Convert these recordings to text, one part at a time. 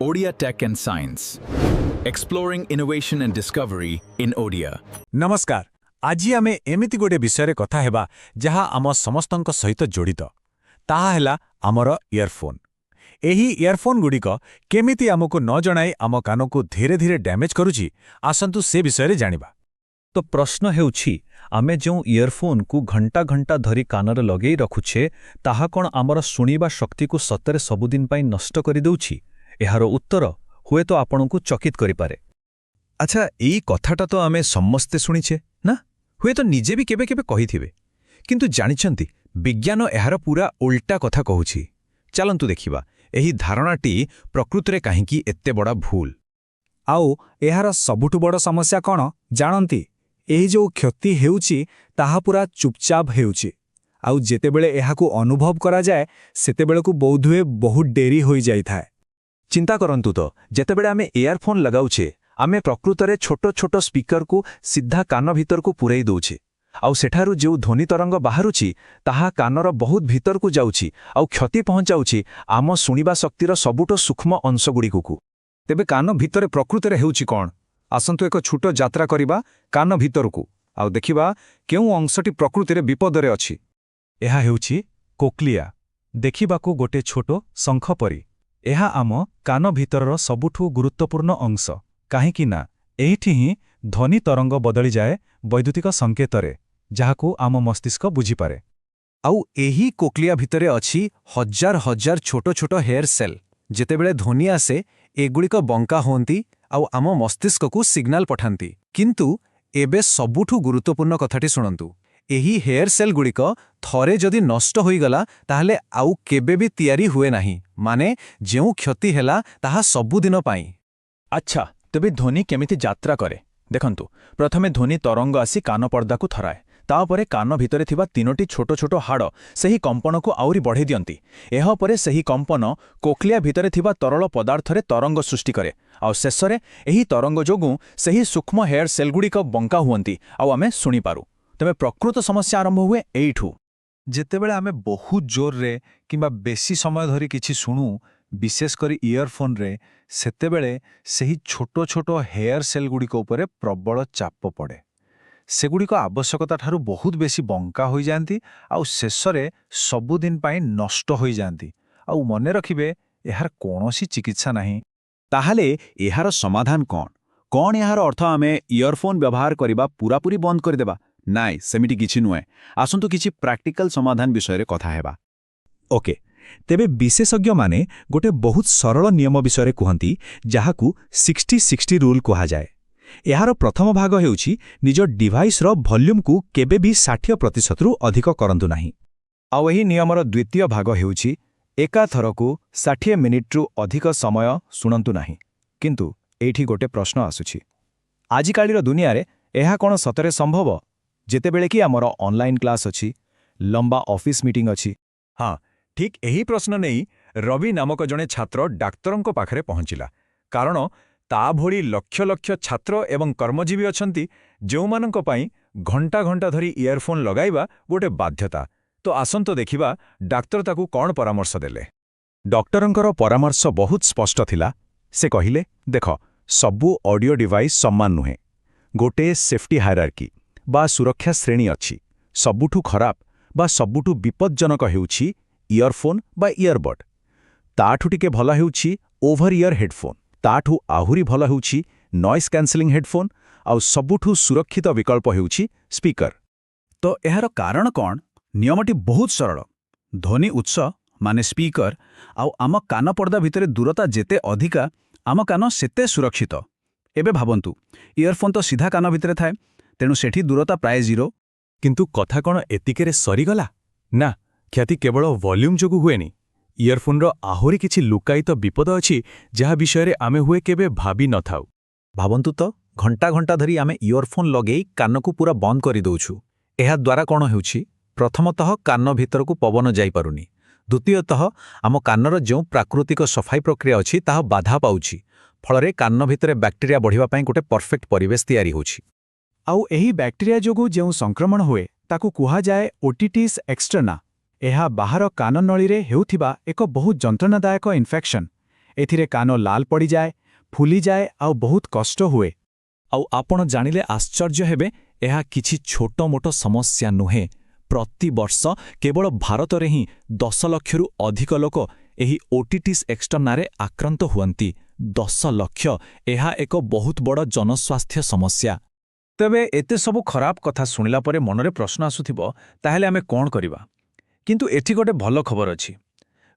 Odia Tech and Science, exploring innovation and discovery in Odia. ନମସ୍କାର। ଆଜି ଆମେ ଏମିତି ଗୋଟେ ବିଷୟରେ କଥା ହେବା, ଯାହା ଆମ ସମସ୍ତଙ୍କ ସହିତ ଜଡ଼ିତ। ତାହା ହେଲା ଆମର ଇୟରଫୋନ୍। ଏହି ଇୟରଫୋନ୍ଗୁଡ଼ିକ କେମିତି ଆମକୁ ନ ଜଣାଇ ଆମ କାନକୁ ଧୀରେ ଧୀରେ ଡ୍ୟାମେଜ୍ କରୁଛି, ଆସନ୍ତୁ ସେ ବିଷୟରେ ଜାଣିବା। ତ ପ୍ରଶ୍ନ ହେଉଛି, ଆମେ ଯେଉଁ ଇୟରଫୋନ୍କୁ ଘଣ୍ଟା ଘଣ୍ଟା ଧରି କାନରେ ଲଗେଇ ରଖୁଛେ, ତାହା କ'ଣ ଆମର ଶୁଣିବା ଶକ୍ତିକୁ ସତରେ ସବୁଦିନ ପାଇଁ ନଷ୍ଟ କରିଦେଉଛି? ଏହାର ଉତ୍ତର ହୁଏତ ଆପଣଙ୍କୁ ଚକିତ କରିପାରେ। ଆଚ୍ଛା, ଏଇ କଥାଟା ତ ଆମେ ସମସ୍ତେ ଶୁଣିଛେ ନା? ହୁଏତ ନିଜେ ବି କେବେ କେବେ କହିଥିବେ। କିନ୍ତୁ ଜାଣିଛନ୍ତି, ବିଜ୍ଞାନ ଏହାର ପୁରା ଉଲ୍ଟା କଥା କହୁଛି। ଚାଲନ୍ତୁ ଦେଖିବା, ଏହି ଧାରଣାଟି ପ୍ରକୃତରେ କାହିଁକି ଏତେ ବଡ଼ ଭୁଲ। ଆଉ ଏହାର ସବୁଠୁ ବଡ଼ ସମସ୍ୟା କ'ଣ ଜାଣନ୍ତି? ଏହି ଯେଉଁ କ୍ଷତି ହେଉଛି, ତାହା ପୁରା ଚୁପଚାପ ହେଉଛି। ଆଉ ଯେତେବେଳେ ଏହାକୁ ଅନୁଭବ କରାଯାଏ, ସେତେବେଳକୁ ବୋଧହୁଏ ବହୁତ ଡେରି ହୋଇଯାଇଥାଏ। ଚିନ୍ତା କରନ୍ତୁ ତ, ଯେତେବେଳେ ଆମେ ଇୟରଫୋନ୍ ଲଗାଉଛେ, ଆମେ ପ୍ରକୃତରେ ଛୋଟ ଛୋଟ ସ୍ପିକରକୁ ସିଧା କାନ ଭିତରକୁ ପୂରେଇ ଦଉଛେ। ଆଉ ସେଠାରୁ ଯେଉଁ ଧ୍ୱନି ତରଙ୍ଗ ବାହାରୁଛି, ତାହା କାନର ବହୁତ ଭିତରକୁ ଯାଉଛି ଆଉ କ୍ଷତି ପହଞ୍ଚାଉଛି ଆମ ଶୁଣିବା ଶକ୍ତିର ସବୁଠୁ ସୂକ୍ଷ୍ମ ଅଂଶଗୁଡ଼ିକୁ। ତେବେ କାନ ଭିତରେ ପ୍ରକୃତରେ ହେଉଛି କ'ଣ? ଆସନ୍ତୁ ଏକ ଛୋଟ ଯାତ୍ରା କରିବା କାନ ଭିତରକୁ ଆଉ ଦେଖିବା କେଉଁ ଅଂଶଟି ପ୍ରକୃତିରେ ବିପଦରେ ଅଛି। ଏହା ହେଉଛି କୋକ୍ଲିଆ। ଦେଖିବାକୁ ଗୋଟେ ଛୋଟ ଶଙ୍ଖ ପରି। ଏହା ଆମ କାନ ଭିତରର ସବୁଠୁ ଗୁରୁତ୍ୱପୂର୍ଣ୍ଣ ଅଂଶ, କାହିଁକି ନା ଏଇଠି ହିଁ ଧ୍ୱନି ତରଙ୍ଗ ବଦଳିଯାଏ ବୈଦ୍ୟୁତିକ ସଂକେତରେ, ଯାହାକୁ ଆମ ମସ୍ତିଷ୍କ ବୁଝିପାରେ। ଆଉ ଏହି କୋକ୍ଲିଆ ଭିତରେ ଅଛି ହଜାର ହଜାର ଛୋଟ ଛୋଟ ହେୟାର ସେଲ୍। ଯେତେବେଳେ ଧ୍ୱନି ଆସେ, ଏଗୁଡ଼ିକ ବଙ୍କା ହୁଅନ୍ତି ଆଉ ଆମ ମସ୍ତିଷ୍କକୁ ସିଗ୍ନାଲ ପଠାନ୍ତି। କିନ୍ତୁ ଏବେ ସବୁଠୁ ଗୁରୁତ୍ୱପୂର୍ଣ୍ଣ କଥାଟି ଶୁଣନ୍ତୁ। ଏହି ହେୟାର ସେଲ୍ଗୁଡ଼ିକ ଥରେ ଯଦି ନଷ୍ଟ ହୋଇଗଲା, ତାହେଲେ ଆଉ କେବେ ବି ତିଆରି ହୁଏ ନାହିଁ। ମାନେ ଯେଉଁ କ୍ଷତି ହେଲା, ତାହା ସବୁଦିନ ପାଇଁ। ଆଚ୍ଛା, ତେବେ ଧ୍ୱନି କେମିତି ଯାତ୍ରା କରେ? ଦେଖନ୍ତୁ, ପ୍ରଥମେ ଧ୍ୱନି ତରଙ୍ଗ ଆସି କାନପର୍ଦ୍ଦାକୁ ଥରାଏ। ତାପରେ କାନ ଭିତରେ ଥିବା ତିନୋଟି ଛୋଟ ଛୋଟ ହାଡ଼ ସେହି କମ୍ପନକୁ ଆହୁରି ବଢ଼େଇ ଦିଅନ୍ତି। ଏହାପରେ ସେହି କମ୍ପନ କୋକ୍ଲିଆ ଭିତରେ ଥିବା ତରଳ ପଦାର୍ଥରେ ତରଙ୍ଗ ସୃଷ୍ଟି କରେ। ଆଉ ଶେଷରେ ଏହି ତରଙ୍ଗ ଯୋଗୁଁ ସେହି ସୂକ୍ଷ୍ମ ହେୟାର ସେଲ୍ଗୁଡ଼ିକ ବଙ୍କା ହୁଅନ୍ତି ଆଉ ଆମେ ଶୁଣିପାରୁ। ତେବେ ପ୍ରକୃତ ସମସ୍ୟା ଆରମ୍ଭ ହୁଏ ଏଇଠୁ। ଯେତେବେଳେ ଆମେ ବହୁତ ଜୋରରେ କିମ୍ବା ବେଶୀ ସମୟ ଧରି କିଛି ଶୁଣୁ, ବିଶେଷ କରି ଇୟରଫୋନ୍ରେ, ସେତେବେଳେ ସେହି ଛୋଟ ଛୋଟ ହେୟାର ସେଲ୍ଗୁଡ଼ିକ ଉପରେ ପ୍ରବଳ ଚାପ ପଡ଼େ। ସେଗୁଡ଼ିକ ଆବଶ୍ୟକତାଠାରୁ ବହୁତ ବେଶୀ ବଙ୍କା ହୋଇଯାଆନ୍ତି ଆଉ ଶେଷରେ ସବୁଦିନ ପାଇଁ ନଷ୍ଟ ହୋଇଯାଆନ୍ତି। ଆଉ ମନେ ରଖିବେ, ଏହାର କୌଣସି ଚିକିତ୍ସା ନାହିଁ। ତାହେଲେ ଏହାର ସମାଧାନ କ'ଣ? କ'ଣ ଏହାର ଅର୍ଥ ଆମେ ଇୟରଫୋନ୍ ବ୍ୟବହାର କରିବା ପୂରାପୂରି ବନ୍ଦ କରିଦେବା? ନାଇଁ, ସେମିତି କିଛି ନୁହେଁ। ଆସନ୍ତୁ କିଛି ପ୍ରାକ୍ଟିକାଲ ସମାଧାନ ବିଷୟରେ କଥା ହେବା। ଓକେ, ତେବେ ବିଶେଷଜ୍ଞମାନେ ଗୋଟେ ବହୁତ ସରଳ ନିୟମ ବିଷୟରେ କୁହନ୍ତି, ଯାହାକୁ 60-60 ରୁଲ୍ କୁହାଯାଏ। ଏହାର ପ୍ରଥମ ଭାଗ ହେଉଛି, ନିଜ ଡିଭାଇସ୍ର ଭଲ୍ୟୁମ୍କୁ କେବେ ବି 60%ରୁ ଅଧିକ କରନ୍ତୁ ନାହିଁ। ଆଉ ଏହି ନିୟମର ଦ୍ୱିତୀୟ ଭାଗ ହେଉଛି, ଏକାଥରକୁ 60 ମିନିଟ୍ରୁ ଅଧିକ ସମୟ ଶୁଣନ୍ତୁ ନାହିଁ। କିନ୍ତୁ ଏଇଠି ଗୋଟେ ପ୍ରଶ୍ନ ଆସୁଛି। ଆଜିକାଲିର ଦୁନିଆରେ ଏହା କ'ଣ ସତରେ ସମ୍ଭବ, ଯେତେବେଳେ କି ଆମର ଅନଲାଇନ୍ କ୍ଲାସ୍ ଅଛି, ଲମ୍ବା ଅଫିସ୍ ମିଟିଂ ଅଛି? ହଁ, ଠିକ୍ ଏହି ପ୍ରଶ୍ନ ନେଇ ରବି ନାମକ ଜଣେ ଛାତ୍ର ଡାକ୍ତରଙ୍କ ପାଖରେ ପହଞ୍ଚିଲା। କାରଣ ତା ଭଳି ଲକ୍ଷ ଲକ୍ଷ ଛାତ୍ର ଏବଂ କର୍ମଜୀବୀ ଅଛନ୍ତି, ଯେଉଁମାନଙ୍କ ପାଇଁ ଘଣ୍ଟା ଘଣ୍ଟା ଧରି ଇୟରଫୋନ୍ ଲଗାଇବା ଗୋଟେ ବାଧ୍ୟତା। ତ ଆସନ୍ତୁ ଦେଖିବା, ଡାକ୍ତର ତାକୁ କ'ଣ ପରାମର୍ଶ ଦେଲେ। ଡକ୍ଟରଙ୍କର ପରାମର୍ଶ ବହୁତ ସ୍ପଷ୍ଟ ଥିଲା। ସେ କହିଲେ, ଦେଖ, ସବୁ ଅଡିଓ ଡିଭାଇସ୍ ସମାନ ନୁହେଁ। ଗୋଟେ ସେଫ୍ଟି ହାୟରାର୍କି ବା ସୁରକ୍ଷା ଶ୍ରେଣୀ ଅଛି। ସବୁଠୁ ଖରାପ ବା ସବୁଠୁ ବିପଜ୍ଜନକ ହେଉଛି ଇୟରଫୋନ୍ ବା ଇୟରବଡ୍। ତାଠୁ ଟିକେ ଭଲ ହେଉଛି ଓଭର ଇୟର ହେଡଫୋନ୍। ତାଠୁ ଆହୁରି ଭଲ ହେଉଛି ନଏଜ୍ କ୍ୟାନ୍ସେଲିଂ ହେଡଫୋନ୍। ଆଉ ସବୁଠୁ ସୁରକ୍ଷିତ ବିକଳ୍ପ ହେଉଛି ସ୍ପିକର। ତ ଏହାର କାରଣ କ'ଣ? ନିୟମଟି ବହୁତ ସରଳ। ଧ୍ୱନି ଉତ୍ସ ମାନେ ସ୍ପିକର ଆଉ ଆମ କାନପର୍ଦ୍ଦା ଭିତରେ ଦୂରତା ଯେତେ ଅଧିକା, ଆମ କାନ ସେତେ ସୁରକ୍ଷିତ। ଏବେ ଭାବନ୍ତୁ, ଇୟରଫୋନ୍ ତ ସିଧା କାନ ଭିତରେ ଥାଏ, ତେଣୁ ସେଠି ଦୂରତା ପ୍ରାୟ ଜିରୋ। କିନ୍ତୁ କଥା କ'ଣ ଏତିକିରେ ସରିଗଲା? ନା, କ୍ଷତି କେବଳ ଭଲ୍ୟୁମ୍ ଯୋଗୁଁ ହୁଏନି। ଇୟରଫୋନ୍ର ଆହୁରି କିଛି ଲୁକାୟିତ ବିପଦ ଅଛି, ଯାହା ବିଷୟରେ ଆମେ ହୁଏ କେବେ ଭାବି ନଥାଉ। ଭାବନ୍ତୁ ତ, ଘଣ୍ଟା ଘଣ୍ଟା ଧରି ଆମେ ଇୟରଫୋନ୍ ଲଗେଇ କାନକୁ ପୁରା ବନ୍ଦ କରିଦେଉଛୁ। ଏହାଦ୍ୱାରା କ'ଣ ହେଉଛି? ପ୍ରଥମତଃ, କାନ ଭିତରକୁ ପବନ ଯାଇପାରୁନି। ଦ୍ୱିତୀୟତଃ, ଆମ କାନର ଯେଉଁ ପ୍ରାକୃତିକ ସଫାଇ ପ୍ରକ୍ରିୟା ଅଛି, ତାହା ବାଧା ପାଉଛି। ଫଳରେ କାନ ଭିତରେ ବ୍ୟାକ୍ଟେରିଆ ବଢ଼ିବା ପାଇଁ ଗୋଟେ ପରଫେକ୍ଟ ପରିବେଶ ତିଆରି ହେଉଛି। ଆଉ ଏହି ବ୍ୟାକ୍ଟେରିଆ ଯୋଗୁଁ ଯେଉଁ ସଂକ୍ରମଣ ହୁଏ, ତାକୁ କୁହାଯାଏ ଓଟିଟିସ୍ ଏକ୍ସଟର୍ନା। ଏହା ବାହାର କାନନଳୀରେ ହେଉଥିବା ଏକ ବହୁତ ଯନ୍ତ୍ରଣାଦାୟକ ଇନଫେକ୍ସନ୍। ଏଥିରେ କାନ ଲାଲ ପଡ଼ିଯାଏ, ଫୁଲିଯାଏ ଆଉ ବହୁତ କଷ୍ଟ ହୁଏ। ଆଉ ଆପଣ ଜାଣିଲେ ଆଶ୍ଚର୍ଯ୍ୟ ହେବେ, ଏହା କିଛି ଛୋଟମୋଟ ସମସ୍ୟା ନୁହେଁ। ପ୍ରତିବର୍ଷ କେବଳ ଭାରତରେ ହିଁ 10 ଲକ୍ଷରୁ ଅଧିକ ଲୋକ ଏହି ଓଟିଟିସ୍ ଏକ୍ସଟର୍ନାରେ ଆକ୍ରାନ୍ତ ହୁଅନ୍ତି। 10 ଲକ୍ଷ! ଏହା ଏକ ବହୁତ ବଡ଼ ଜନସ୍ୱାସ୍ଥ୍ୟ ସମସ୍ୟା। ତେବେ ଏତେ ସବୁ ଖରାପ କଥା ଶୁଣିଲା ପରେ ମନରେ ପ୍ରଶ୍ନ ଆସୁଥିବ, ତାହେଲେ ଆମେ କ'ଣ କରିବା? କିନ୍ତୁ ଏଠି ଗୋଟେ ଭଲ ଖବର ଅଛି।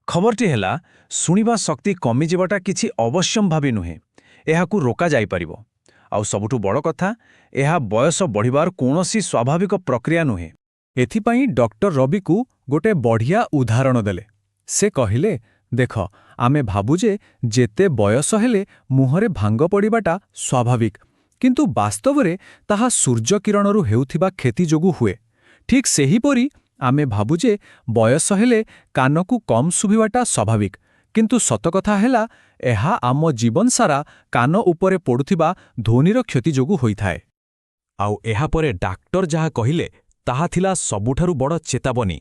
ଖବରଟି ହେଲା, ଶୁଣିବା ଶକ୍ତି କମିଯିବାଟା କିଛି ଅବଶ୍ୟମ୍ଭାବୀ ନୁହେଁ। ଏହାକୁ ରୋକାଯାଇପାରିବ। ଆଉ ସବୁଠୁ ବଡ଼ କଥା, ଏହା ବୟସ ବଢ଼ିବାର କୌଣସି ସ୍ୱାଭାବିକ ପ୍ରକ୍ରିୟା ନୁହେଁ। ଏଥିପାଇଁ ଡକ୍ଟର ରବିକୁ ଗୋଟେ ବଢ଼ିଆ ଉଦାହରଣ ଦେଲେ। ସେ କହିଲେ, ଦେଖ, ଆମେ ଭାବୁ ଯେ ଯେତେ ବୟସ ହେଲେ ମୁହଁରେ ଭାଙ୍ଗ ପଡ଼ିବାଟା ସ୍ୱାଭାବିକ, କିନ୍ତୁ ବାସ୍ତବରେ ତାହା ସୂର୍ଯ୍ୟକିରଣରୁ ହେଉଥିବା କ୍ଷତି ଯୋଗୁଁ ହୁଏ। ଠିକ୍ ସେହିପରି ଆମେ ଭାବୁ ଯେ ବୟସ ହେଲେ କାନକୁ କମ୍ ଶୁଭିବାଟା ସ୍ୱାଭାବିକ, କିନ୍ତୁ ସତକଥା ହେଲା ଏହା ଆମ ଜୀବନସାରା କାନ ଉପରେ ପଡ଼ୁଥିବା ଧ୍ୱନିର କ୍ଷତି ଯୋଗୁଁ ହୋଇଥାଏ। ଆଉ ଏହାପରେ ଡାକ୍ତର ଯାହା କହିଲେ, ତାହା ଥିଲା ସବୁଠାରୁ ବଡ଼ ଚେତାବନୀ।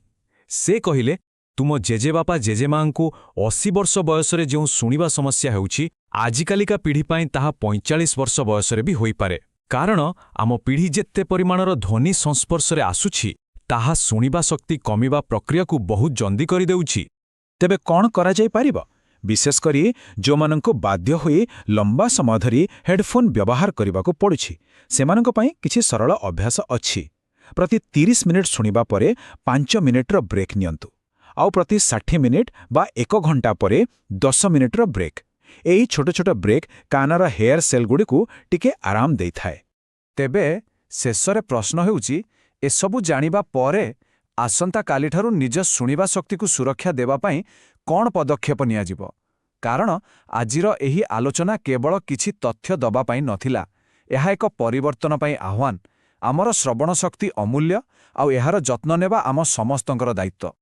ସେ କହିଲେ, ତୁମ ଜେଜେବାପା ଜେଜେମାଙ୍କୁ 80 ବର୍ଷ ବୟସରେ ଯେଉଁ ଶୁଣିବା ସମସ୍ୟା ହେଉଛି, ଆଜିକାଲିକା ପିଢ଼ି ପାଇଁ ତାହା 45 ବର୍ଷ ବୟସରେ ବି ହୋଇପାରେ। କାରଣ ଆମ ପିଢ଼ି ଯେତେ ପରିମାଣର ଧ୍ୱନି ସଂସ୍ପର୍ଶରେ ଆସୁଛି, ତାହା ଶୁଣିବା ଶକ୍ତି କମିବା ପ୍ରକ୍ରିୟାକୁ ବହୁତ ଜଲ୍ଦି କରିଦେଉଛି। ତେବେ କ'ଣ କରାଯାଇପାରିବ, ବିଶେଷ କରି ଯେଉଁମାନଙ୍କୁ ବାଧ୍ୟ ହୋଇ ଲମ୍ବା ସମୟ ଧରି ହେଡଫୋନ୍ ବ୍ୟବହାର କରିବାକୁ ପଡ଼ୁଛି? ସେମାନଙ୍କ ପାଇଁ କିଛି ସରଳ ଅଭ୍ୟାସ ଅଛି। ପ୍ରତି 30 ମିନିଟ୍ ଶୁଣିବା ପରେ 5 ମିନିଟ୍ର ବ୍ରେକ୍ ନିଅନ୍ତୁ, ଆଉ ପ୍ରତି 60 ମିନିଟ୍ ବା ଏକ ଘଣ୍ଟା ପରେ 10 ମିନିଟ୍ର ବ୍ରେକ୍। ଏହି ଛୋଟ ଛୋଟ ବ୍ରେକ୍ କାନର ହେୟାର ସେଲ୍ଗୁଡ଼ିକୁ ଟିକେ ଆରାମ ଦେଇଥାଏ। ତେବେ ଶେଷରେ ପ୍ରଶ୍ନ ହେଉଛି, ଏସବୁ ଜାଣିବା ପରେ ଆସନ୍ତାକାଲିଠାରୁ ନିଜ ଶୁଣିବା ଶକ୍ତିକୁ ସୁରକ୍ଷା ଦେବା ପାଇଁ କ'ଣ ପଦକ୍ଷେପ ନିଆଯିବ? କାରଣ ଆଜିର ଏହି ଆଲୋଚନା କେବଳ କିଛି ତଥ୍ୟ ଦେବା ପାଇଁ ନଥିଲା, ଏହା ଏକ ପରିବର୍ତ୍ତନ ପାଇଁ ଆହ୍ୱାନ। ଆମର ଶ୍ରବଣ ଶକ୍ତି ଅମୂଲ୍ୟ, ଆଉ ଏହାର ଯତ୍ନ ନେବା ଆମ ସମସ୍ତଙ୍କର ଦାୟିତ୍ୱ।